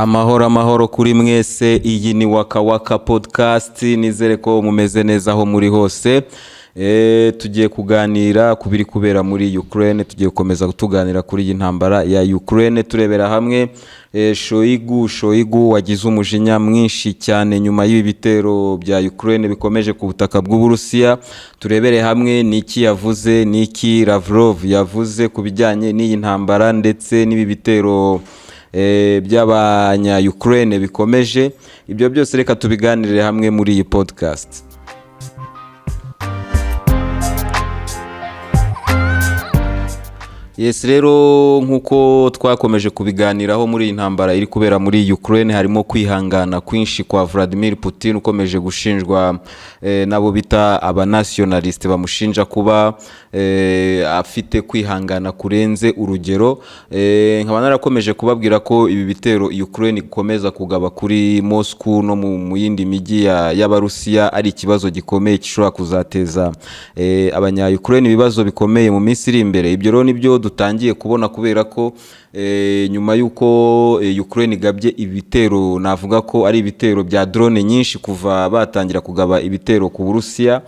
Amahoro, amahoro kuri mwese. Iyi ni Waka Waka Podcast. Nizere ko mumeze neza aho muri hose. Tugiye kuganira ku biri kubera muri Ukraine. Tugiye gukomeza tuganira kuri iyi ntambara ya Ukraine, turebera hamwe Shoigu wagize umujinya mwinshi cyane nyuma y'ibi bitero bya Ukraine bikomeje ku butaka bw'Uburusiya. Turebere hamwe niki yavuze, niki Lavrov yavuze ku bijyanye n'iyi ntambara ndetse n'ibi bitero by'abanya Ukraine bikomeje. Ibyo byose reka tubiganirire hamwe muri iyi podcast. Yes, rero nk'uko twakomeje kubiganiraho, muri iyi ntambara iri kubera muri Ukraine harimo kwihangana kwinshi kwa Vladimir Putin, ukomeje gushinjwa n'abo bita abanationaliste, bamushinja kuba afite kwihangana kurenze urugero. Nkaba narakomeje kubabwira ko ibi bitero Ukraine ikomeza kugaba kuri Moscow no mu yindi mijyi y'Abarusiya ari ikibazo gikomeye gishobora kuzateza abanya Ukraine ibibazo bikomeye mu minsi iri imbere. Ibyo rero nibyo dutangiye kubona, kubera ko nyuma y'uko Ukraine igabye ibitero, navuga ko ari ibitero bya drone nyinshi kuva batangira kugaba ibitero ku Burusiya.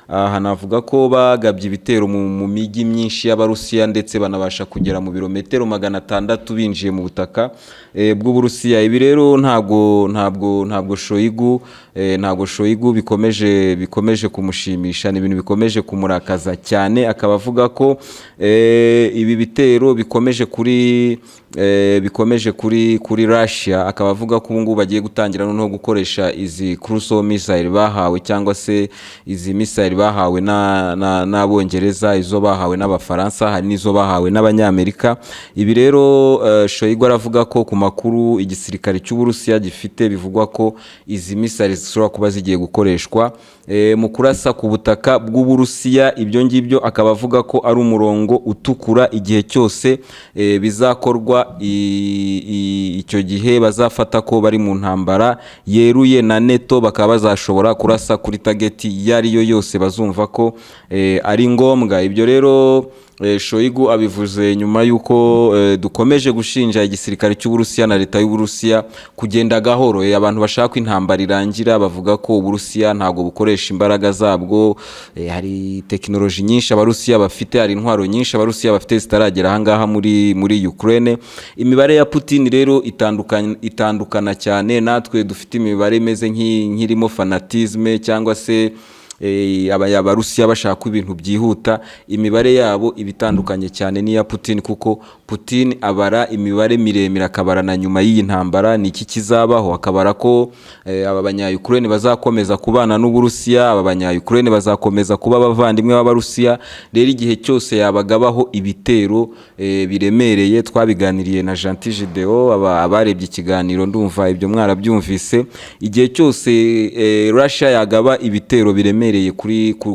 Aha navuga ko bagabye ibitero mu mijyi myinshi y'Abarusiya, ndetse banabasha kugera mu birometero 600 binjiye mu butaka bw'Uburusiya. Ibi rero ntabwo Shoigu bikomeje kumushimisha, ni ibintu bikomeje kumurakaza cyane. Akaba avuga ko ibi bitero bikomeje kuri Russia. Akaba avuga ko ubu ngubu bagiye gutangira noneho gukoresha izi cruise missile bahawe, cyangwa se izi missile bahawe n'Abongereza, izo bahawe n'Abafaransa, hari n'izo bahawe n'Abanyamerika. Ibi rero Shoigu aravuga ko ku makuru igisirikare cy'Uburusiya gifite, bivugwa ko izi missile zishobora kuba zigiye gukoreshwa mu kurasa ku butaka bw'Uburusiya. Ibyo ngibyo akaba avuga ko ari umurongo utukura. Igihe cyose bizakorwa, icyo gihe bazafata ko bari mu ntambara yeruye na NATO, bakaba bazashobora kurasa kuri target iyo ari yo yose bazumva ko ari ngombwa. Ibyo rero Shoigu abivuze nyuma y'uko dukomeje gushinja igisirikare cy'Uburusiya na leta y'Uburusiya kugenda gahoro. Abantu bashaka ko intambara irangira bavuga ko Uburusiya ntabwo bukoresha imbaraga zabwo. Hari tekinoloji nyinshi Abarusiya bafite, hari intwaro nyinshi Abarusiya bafite zitaragera ahangaha muri Ukraine. Imibare ya Putin rero itandukana cyane natwe dufite imibare imeze nk'irimo fanatisme, cyangwa se Abarusiya bashaka ko ibintu byihuta. Imibare yabo iba itandukanye cyane n'iya Putin, kuko Putin abara imibare miremire, akabara na nyuma y'iyi ntambara ni iki kizabaho, akabara ko aba banya Ukraine bazakomeza kubana n'Uburusiya, aba banya Ukraine bazakomeza kuba abavandimwe b'Abarusiya. Rero igihe cyose yabagabaho ibitero biremereye, twabiganiriye na Gentil Gideo, abarebye ikiganiro ndumva ibyo mwarabyumvise. Igihe cyose Russia yagaba ibitero biremereye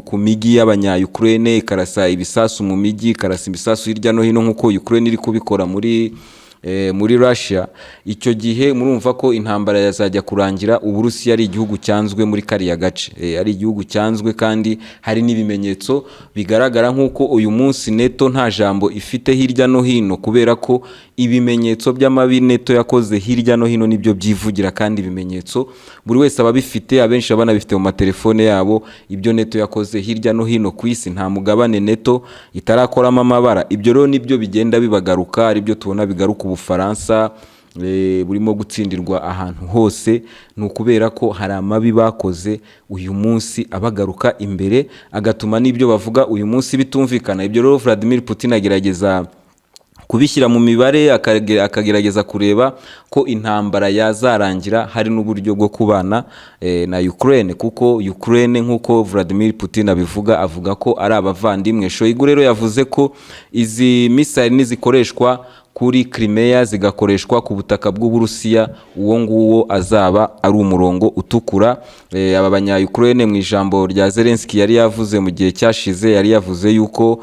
ku migi y'abanya Ukraine, ikarasa ibisasu mu migi, ikarasa ibisasu hirya no hino nk'uko Ukraine iri kubikora muri Russia, icyo gihe murumva ko intambara yazajya kurangira Uburusiya ari igihugu cyanzwe muri kariya gace, ari igihugu cyanzwe, kandi hari n'ibimenyetso bigaragara nk'uko uyu munsi NATO nta jambo ifite hirya no hino, kubera ko ibimenyetso by'amabi NATO yakoze hirya no hino nibyo byivugira, kandi ibimenyetso buri wese aba abifite, abenshi baba banabifite mu matelefone yabo. Ibyo NATO yakoze hirya no hino ku isi, nta mugabane NATO itarakoramo amabara. Ibyo rero nibyo bigenda bibagaruka, aribyo tubona bigaruka Ubufaransa burimo gutsindirwa ahantu hose. Ni ukubera ko hari amabi bakoze uyu munsi abagaruka imbere, agatuma n'ibyo bavuga uyu munsi bitumvikana. Ibyo rero Vladimir Putin agerageza kubishyira mu mibare, akagerageza kureba ko intambara yazarangira hari n'uburyo bwo kubana na Ukraine, kuko Ukraine, nk'uko Vladimir Putin abivuga, avuga ko ari abavandimwe. Shoigu rero yavuze ko izi missile nizikoreshwa kuri Crimea, zigakoreshwa ku butaka bw'Uburusiya, uwo nguwo azaba ari umurongo utukura. Aba banya Ukraine, mu ijambo rya Zelensky yari yavuze mu gihe cyashize, yari yavuze yuko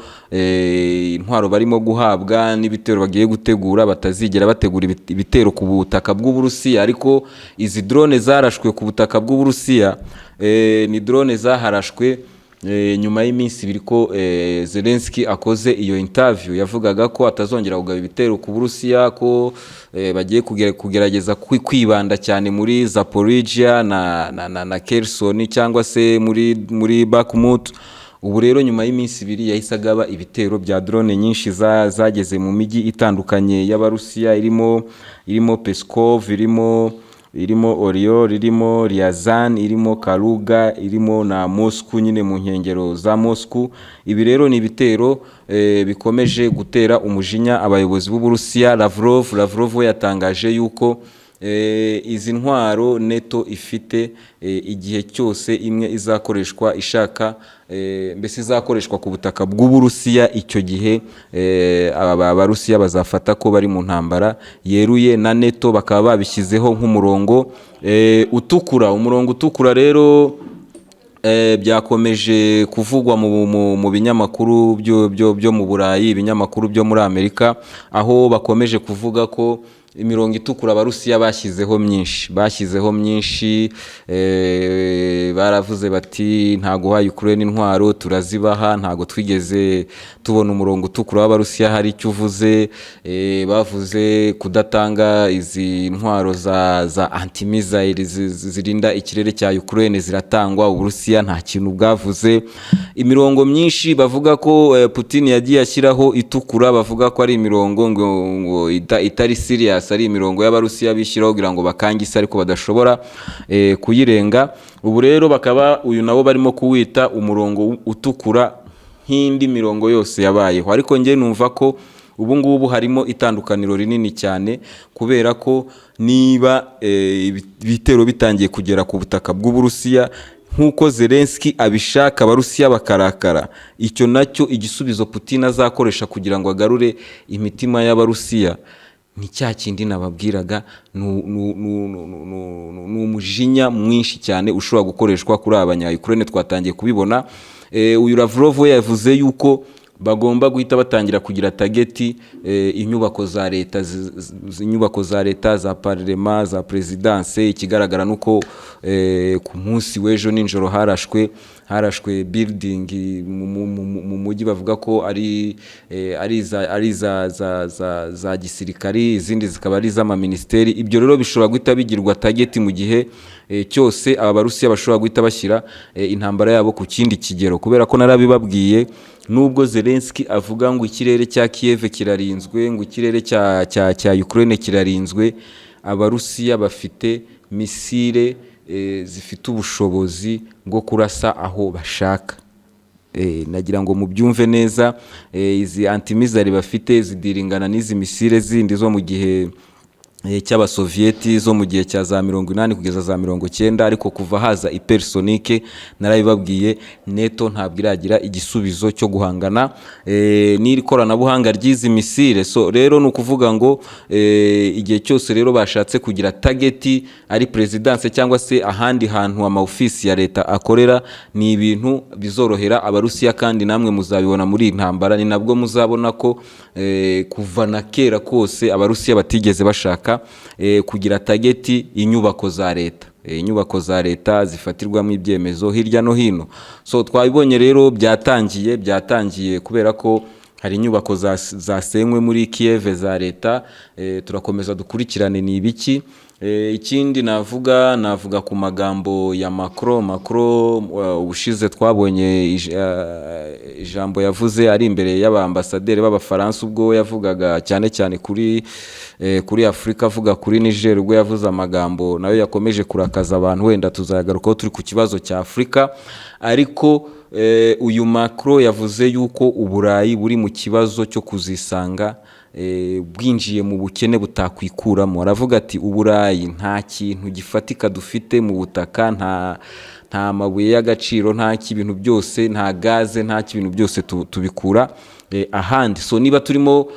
intwaro barimo guhabwa n'ibitero bagiye gutegura, batazigera bategura ibitero ku butaka bw'Uburusiya. Ariko izi drone zarashwe ku butaka bw'Uburusiya, ni drone zaharashwe nyuma y'iminsi 2 ko Zelensky akoze iyo interview, yavugaga ko atazongera kugaba ibitero ku Burusiya, ko bagiye kugerageza kwibanda cyane muri Zaporizhia na Kherson cyangwa se muri Bakhmut. Ubu rero nyuma y'iminsi 2 yahise agaba ibitero bya drone nyinshi zageze mu mijyi itandukanye y'Abarusiya, irimo Pskov, irimo Oryol, irimo Ryazan, irimo Kaluga, irimo na Moscow nyine mu nkengero za Moscow. Ibi rero ni ibitero bikomeje gutera umujinya abayobozi b'Uburusiya. Lavrov we yatangaje yuko izi ntwaro NATO ifite, igihe cyose imwe izakoreshwa ishaka, mbese izakoreshwa ku butaka bw'Uburusiya, icyo gihe aba Abarusiya bazafata ko bari mu ntambara yeruye na NATO, bakaba babishyizeho nk'umurongo utukura. Umurongo utukura rero byakomeje kuvugwa mu binyamakuru byo mu Burayi, ibinyamakuru byo muri Amerika, aho bakomeje kuvuga ko imirongo itukura Abarusiya bashyizeho myinshi. Baravuze bati: "Ntago uhaye Ukraine intwaro, turazibaha." Ntago twigeze tubona umurongo utukura w'Abarusiya hari icyo uvuze. Bavuze kudatanga izi ntwaro za anti-missile zirinda ikirere cya Ukraine, ziratangwa, Uburusiya nta kintu bwavuze. Imirongo myinshi bavuga ko Putin yagiye ashyiraho itukura, bavuga ko ari imirongo ngo itari serious, ari imirongo y'Abarusiya bishyiraho kugira ngo bakange isi, ariko badashobora kuyirenga. Ubu rero bakaba uyu nabo barimo kuwita umurongo utukura nk'indi mirongo yose yabayeho. Ariko njye numva ko ubu ngubu harimo itandukaniro rinini cyane, kubera ko niba ibitero bitangiye kugera ku butaka bw'Uburusiya nk'uko Zelensky abishaka, Abarusiya bakarakara, icyo nacyo igisubizo Putin azakoresha kugira ngo agarure imitima y'Abarusiya ni cya kindi nababwiraga, ni umujinya mwinshi cyane ushobora gukoreshwa kuri aba banya-Ukraine. Twatangiye kubibona. Uyu Lavrov we yavuze yuko bagomba guhita batangira kugira target inyubako za leta, inyubako za leta, za parlement, za présidence. Ikigaragara nuko ku munsi w'ejo nijoro harashwe building mu mujyi, bavuga ko ari za gisirikari, izindi zikaba ari iz'amaminisiteri. Ibyo rero bishobora guhita bigirwa target mu gihe cyose aba Barusiya bashobora guhita bashyira intambara yabo ku kindi kigero, kubera ko narabibabwiye, nubwo Zelensky avuga ngo ikirere cya Kiev kirarinzwe, ngo ikirere cya Ukraine kirarinzwe, Abarusiya bafite missile zifite ubushobozi bwo kurasa aho bashaka. Nagira ngo mubyumve neza. Izi anti-missile bafite zidiringana n'izi missile zindi zo mu gihe cy'Abasoviyeti, zo mu gihe cya za 80 kugeza za 90. Ariko kuva haza hypersonique, narabibabwiye, NATO ntabwo iragira igisubizo cyo guhangana n'iri koranabuhanga ry'izi missile. So rero ni ukuvuga ngo igihe cyose rero bashatse kugira target, ari présidence cyangwa se ahandi hantu ama ofisi ya leta akorera, ni ibintu bizorohera Abarusiya. Kandi namwe muzabibona muri iyi ntambara, ni nabwo muzabona ko kuva na kera kose Abarusiya batigeze bashaka kugira target inyubako za leta, inyubako za leta zifatirwamo ibyemezo hirya no hino. So twabibonye rero, byatangiye kubera ko hari inyubako zasenywe muri Kiev za leta. Turakomeza dukurikirane ni ibiki. Ikindi navuga ku magambo ya Macron. Macron, ubushize twabonye ijambo yavuze ari imbere y'abambasaderi b'Abafaransa, ubwo yavugaga cyane cyane kuri Afurika, avuga kuri Niger, ubwo yavuze amagambo nayo yakomeje kurakaza abantu. Wenda tuzagarukaho turi ku kibazo cya Afurika. Ariko uyu Macron yavuze yuko Uburayi buri mu kibazo cyo kuzisanga bwinjiye mu bukene butakwikuramo. Aravuga ati: "Uburayi nta kintu gifatika dufite mu butaka, nta mabuye y'agaciro, nta ibintu byose, nta gaze, nta ibintu byose tubikura ahandi. So niba turimo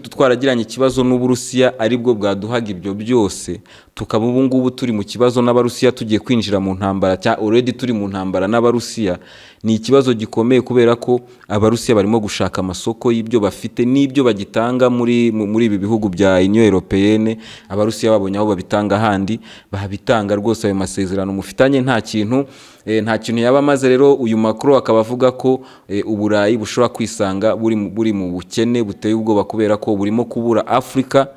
twaragiranye ikibazo n'Uburusiya, aribwo bwaduhaga ibyo byose, tukaba ubu ngubu turi mu kibazo n'Abarusiya, tugiye kwinjira mu ntambara cya already turi mu ntambara n'Abarusiya, ni ikibazo gikomeye, kubera ko Abarusiya barimo gushaka amasoko y'ibyo bafite n'ibyo bagitanga muri ibi bihugu bya Union Européenne. Abarusiya babonye aho babitanga ahandi, babitanga rwose. Ayo masezerano mufitanye nta kintu yaba amaze. Rero uyu Macron akaba avuga ko Uburayi bushobora kwisanga buri mu bukene buteye ubwoba, kubera ko burimo kubura Afurika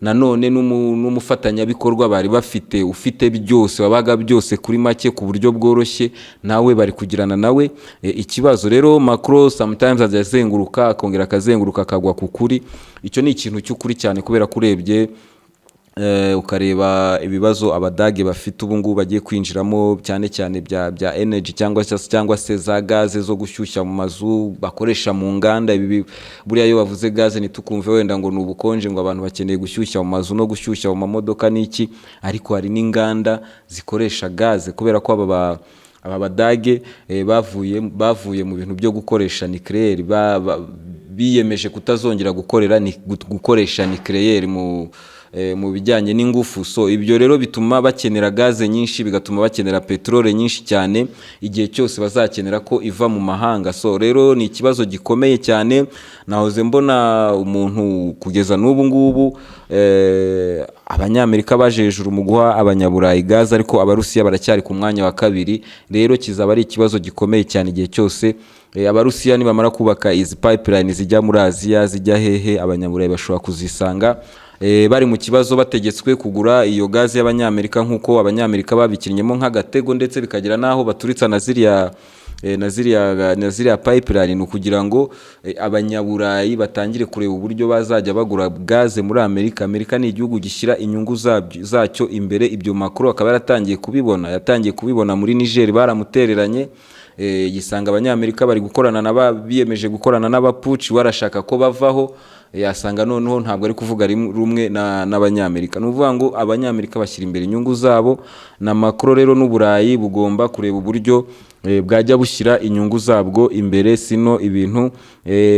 nanone n'umufatanyabikorwa bari bafite, ufite byose, wabaga byose kuri make ku buryo bworoshye, nawe bari kugirana nawe ikibazo. Rero Macron sometimes ajya azenguruka, akongera akazenguruka, akagwa ku kuri. Icyo ni ikintu cy'ukuri cyane, kubera ko urebye ukareba ibibazo Abadage bafite ubu ngubu bagiye kwinjiramo, cyane cyane bya energy cyangwa se za gaze zo gushyushya mu mazu bakoresha mu nganda. Ibi buriya iyo bavuze gaze ntitukumve wenda ngo ni ubukonje, ngo abantu bakeneye gushyushya mu mazu no gushyushya mu mamodoka n'iki, ariko hari n'inganda zikoresha gaze, kubera ko aba Badage bavuye mu bintu byo gukoresha nucléaire, biyemeje kutazongera gukoresha nucléaire mu bijyanye n'ingufu. So ibyo rero bituma bakenera gaze nyinshi, bigatuma bakenera peteroli nyinshi cyane igihe cyose bazakenera ko iva mu mahanga. So rero ni ikibazo gikomeye cyane. Nahoze mbona umuntu kugeza n'ubu ngubu Abanyamerika baje hejuru mu guha Abanyaburayi gaze, ariko Abarusiya baracyari ku mwanya wa kabiri. Rero kizaba ari ikibazo gikomeye cyane igihe cyose Abarusiya nibamara kubaka izi pipeline zijya muri Aziya, zijya hehe, Abanyaburayi bashobora kuzisanga bari mu kibazo, bategetswe kugura iyo gaze y'Abanyamerika, nk'uko Abanyamerika babikinnyemo nk'agatego, ndetse bikagera n'aho baturitsa na ziriya pipeline. Ni ukugira ngo Abanyaburayi batangire kureba uburyo bazajya bagura gaze muri Amerika. Amerika ni igihugu gishyira inyungu zacyo imbere. Ibyo Macron akaba yaratangiye kubibona, yatangiye kubibona muri Niger, baramutereranye, yisanga Abanyamerika bari gukorana na biyemeje gukorana n'abapuci, barashaka ko bavaho, yasanga noneho ntabwo ari kuvuga rumwe n'Abanyamerika. Ni ukuvuga ngo Abanyamerika bashyira imbere inyungu zabo. Na Macron rero n'Uburayi bugomba kureba uburyo bwajya bushyira inyungu zabwo imbere, sino ibintu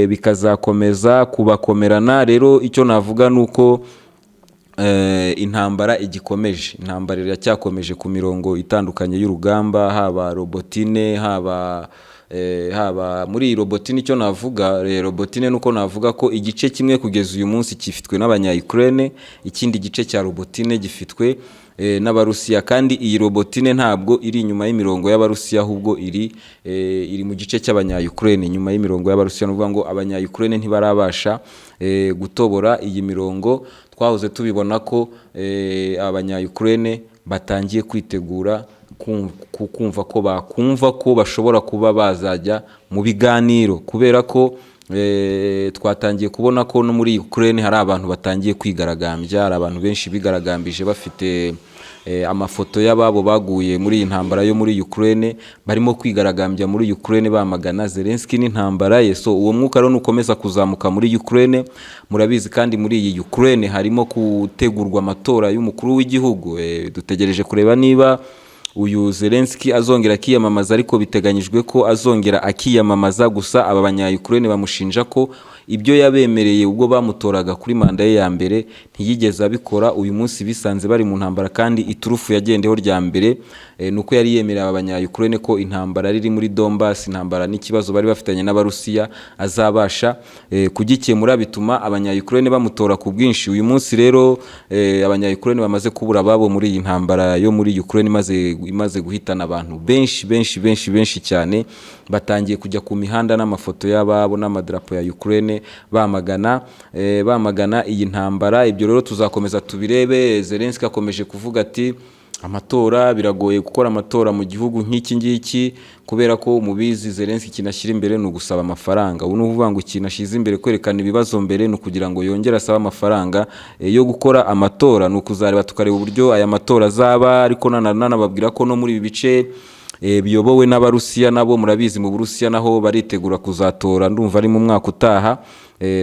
bikazakomeza kubakomerana. Rero icyo navuga ni uko intambara igikomeje, intambara iracyakomeje ku mirongo itandukanye y'urugamba, haba Robotine, haba muri iyi Robotine. Icyo navuga, Robotine, nuko navuga ko igice kimwe kugeza uyu munsi gifitwe n'Abanya-Ukraine, ikindi gice cya Robotine gifitwe n'Abarusiya. Kandi iyi Robotine ntabwo iri inyuma y'imirongo y'Abarusiya, ahubwo iri mu gice cy'Abanya-Ukraine inyuma y'imirongo y'Abarusiya. Ni ukuvuga ngo Abanya-Ukraine ntibarabasha gutobora iyi mirongo. Twahoze tubibona ko Abanya-Ukraine batangiye kwitegura kumva ko bakumva ko bashobora kuba bazajya mu biganiro, kubera ko twatangiye kubona ko no muri Ukraine hari abantu batangiye kwigaragambya. Hari abantu benshi bigaragambije bafite amafoto y'ababo baguye muri iyi ntambara yo muri Ukraine, barimo kwigaragambya muri Ukraine bamagana Zelensky n'intambara ye. So uwo mwuka rero nukomeza kuzamuka muri Ukraine, murabizi kandi muri iyi Ukraine harimo gutegurwa amatora y'umukuru w'igihugu. Dutegereje kureba niba uyu Zelensky azongera akiyamamaza, ariko biteganyijwe ko azongera akiyamamaza. Gusa aba banya-Ukraine bamushinja ko ibyo yabemereye ubwo bamutoraga kuri manda ye ya mbere ntiyigeze abikora. Uyu munsi bisanze bari mu ntambara, kandi iturufu yagendeho rya mbere ni uko yari yemereye aba banya-Ukraine ko intambara riri muri Donbass, intambara n'ikibazo bari bafitanye n'Abarusiya, azabasha kugikemura, bituma Abanya-Ukraine bamutora ku bwinshi. Uyu munsi rero Abanya-Ukraine bamaze kubura ababo muri iyi ntambara yo muri Ukraine imaze guhitana abantu benshi benshi benshi benshi cyane, batangiye kujya ku mihanda n'amafoto y'ababo n'amadarapo ya Ukraine, bamagana iyi ntambara. Ibyo rero tuzakomeza tubirebe. Zelensky akomeje kuvuga ati amatora, biragoye gukora amatora mu gihugu nk'iki ngiki, kubera ko mubizi Zelensky ikintu ashyira imbere ni ugusaba amafaranga. Ubu ni ukuvuga ngo ikintu ashyize imbere, kwerekana ibibazo mbere, ni ukugira ngo yongere asabe amafaranga yo gukora amatora. Ni ukuzareba, tukareba uburyo aya matora azaba. Ariko nanababwira ko no muri ibi bice biyobowe n'Abarusiya, nabo murabizi mu Burusiya naho baritegura kuzatora, ndumva ari mu mwaka utaha.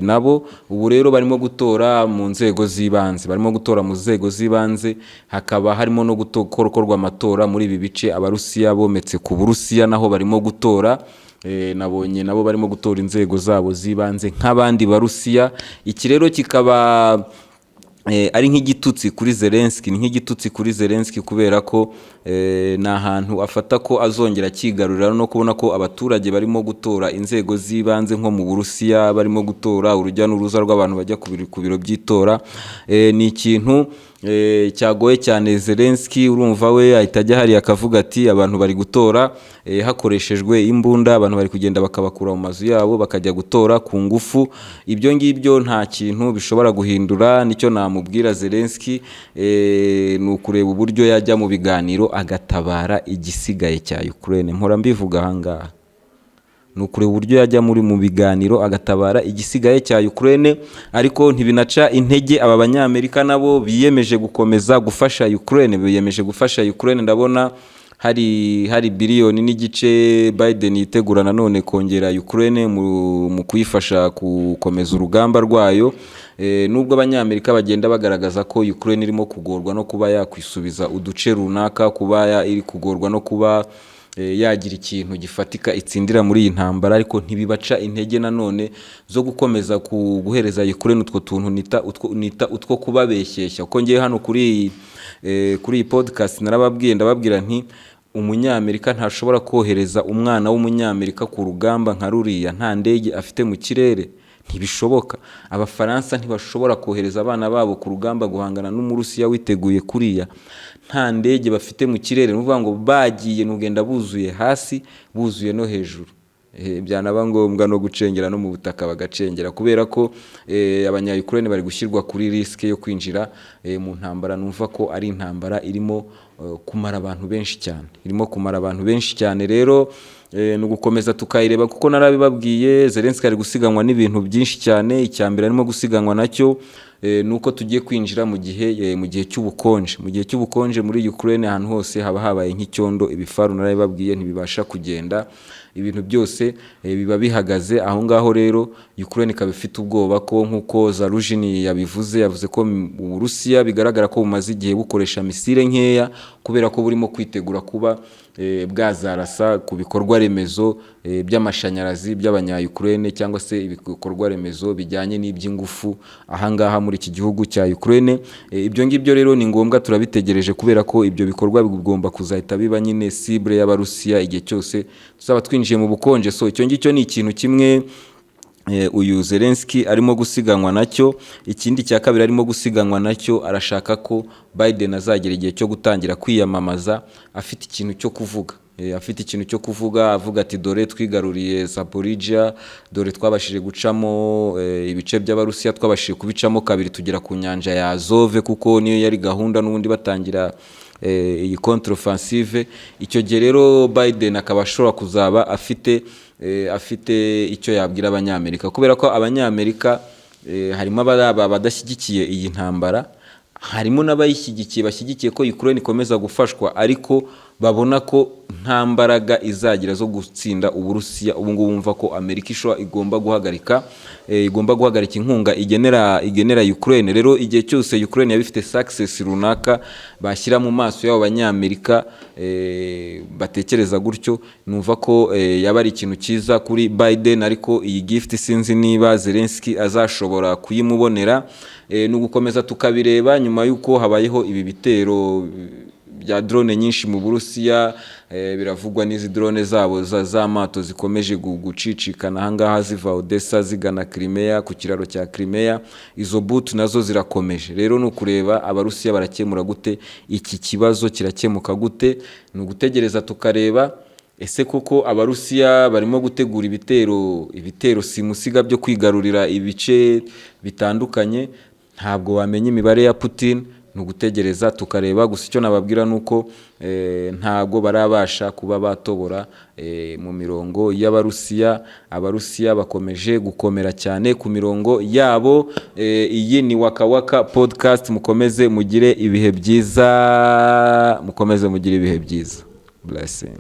Nabo ubu rero barimo gutora mu nzego z'ibanze, barimo gutora mu nzego z'ibanze, hakaba harimo no gukorwa amatora muri ibi bice Abarusiya bometse ku Burusiya, naho barimo gutora. Nabonye nabo barimo gutora inzego zabo z'ibanze nk'abandi Barusiya. Iki rero kikaba ari nk'igitutsi kuri Zelensky, ni nk'igitutsi kuri Zelensky, kubera ko ni ahantu afata ko azongera akigarurira, no kubona ko abaturage barimo gutora inzego z'ibanze nko mu Burusiya, barimo gutora, urujya n'uruza rw'abantu bajya ku biro by'itora, ni ikintu cyagoye cyane Zelensky. Urumva we ahita ajya hariya akavuga ati: "Abantu bari gutora hakoreshejwe imbunda, abantu bari kugenda bakabakura mu mazu yabo bakajya gutora ku ngufu." Ibyo ngibyo nta kintu bishobora guhindura. Nicyo namubwira Zelensky, ni ukureba uburyo yajya mu biganiro agatabara igisigaye cya Ukraine. Mpora mbivuga ahangaha, ni ukureba uburyo yajya mu biganiro agatabara igisigaye cya Ukraine. Ariko ntibinaca intege aba Banyamerika, nabo biyemeje gukomeza gufasha Ukraine, biyemeje gufasha Ukraine. Ndabona hari 1.5 biliyoni Biden yitegura nanone kongera Ukraine mu kuyifasha gukomeza urugamba rwayo. Nubwo Abanyamerika bagenda bagaragaza ko Ukraine irimo kugorwa no kuba yakwisubiza uduce runaka, kuba iri kugorwa no kuba yagira ikintu gifatika itsindira muri iyi ntambara, ariko ntibibaca intege nanone zo gukomeza guhereza Ukraine utwo tuntu nita utwo kubabeshyeshya. Kuko ngewe hano kuri iyi podcast narababwiye, ndababwira nti: "Umunyamerika ntashobora kohereza umwana w'Umunyamerika ku rugamba nka ruriya nta ndege afite mu kirere, ntibishoboka." Abafaransa ntibashobora kohereza abana babo ku rugamba guhangana n'Umurusiya witeguye kuriya nta ndege bafite mu kirere. Ni ukuvuga ngo bagiye ntugenda buzuye hasi, buzuye no hejuru. Byanaba ngombwa no gucengera no mu butaka bagacengera, kubera ko Abanya-Ukraine bari gushyirwa kuri risque yo kwinjira mu ntambara. Numva ko ari intambara irimo kumara abantu benshi cyane, irimo kumara abantu benshi cyane. Rero ni ugukomeza tukayireba, kuko narabibabwiye, Zelensky ari gusiganwa n'ibintu byinshi cyane. Icya mbere arimo gusiganwa nacyo ni uko tugiye kwinjira mu gihe cy'ubukonje. Mu gihe cy'ubukonje muri Ukraine ahantu hose haba habaye nk'icyondo, ibifaru narabibabwiye ntibibasha kugenda, ibintu byose biba bihagaze aho ngaho. Rero Ukraine ikaba ifite ubwoba ko, nk'uko Zaluzhny yabivuze, yavuze ko Uburusiya bigaragara ko bumaze igihe bukoresha misile nkeya, kubera ko burimo kwitegura kuba bwazarasa ku bikorwa remezo by'amashanyarazi by'abanya-Ukraine, cyangwa se ibikorwa remezo bijyanye n'iby'ingufu ahangaha muri iki gihugu cya Ukraine. Ibyo ngibyo rero ni ngombwa, turabitegereje, kubera ko ibyo bikorwa bigomba kuzahita biba nyine cible y'Abarusiya igihe cyose tuzaba twinjiye mu bukonje. So icyo ngicyo ni ikintu kimwe uyu Zelensky arimo gusiganwa nacyo. Ikindi cya kabiri arimo gusiganwa nacyo, arashaka ko Biden azagera igihe cyo gutangira kwiyamamaza afite ikintu cyo kuvuga, afite ikintu cyo kuvuga, avuga ati: "Dore twigaruriye Zaporizhia, dore twabashije gucamo ibice by'Abarusiya, twabashije kubicamo kabiri tugera ku nyanja ya Azove," kuko niyo yari gahunda n'ubundi batangira iyi contre-offensive. Icyo gihe rero Biden akaba ashobora kuzaba afite icyo yabwira Abanyamerika, kubera ko Abanyamerika harimo ababa badashyigikiye iyi ntambara, harimo n'abayishyigikiye, bashyigikiye ko Ukraine ikomeza gufashwa, ariko babona ko nta mbaraga izagira zo gutsinda Uburusiya. Ubu ngubu bumva ko Amerika ishobora igomba guhagarika inkunga igenera Ukraine. Rero igihe cyose Ukraine yaba ifite success runaka bashyira mu maso y'abo Banyamerika batekereza gutyo, numva ko yaba ari ikintu cyiza kuri Biden. Ariko iyi gift sinzi niba Zelensky azashobora kuyimubonera. Ni ugukomeza tukabireba. Nyuma y'uko habayeho ibi bitero bya drone nyinshi mu Burusiya, biravugwa n'izi drone zabo z'amato zikomeje gucicikana ahangaha ziva Odessa zigana Crimea, ku kiraro cya Crimea, izo butu nazo zirakomeje. Rero ni ukureba Abarusiya barakemura gute iki kibazo, kirakemuka gute? Ni ugutegereza tukareba. Ese koko Abarusiya barimo gutegura ibitero simusiga byo kwigarurira ibice bitandukanye? Ntabwo wamenya imibare ya Putin, ni ugutegereza tukareba. Gusa icyo nababwira ni uko ntabwo barabasha kuba batobora mu mirongo y'Abarusiya. Abarusiya bakomeje gukomera cyane ku mirongo yabo. Iyi ni Waka Waka Podcast. Mukomeze mugire ibihe byiza, mukomeze mugire ibihe byiza. Blessing.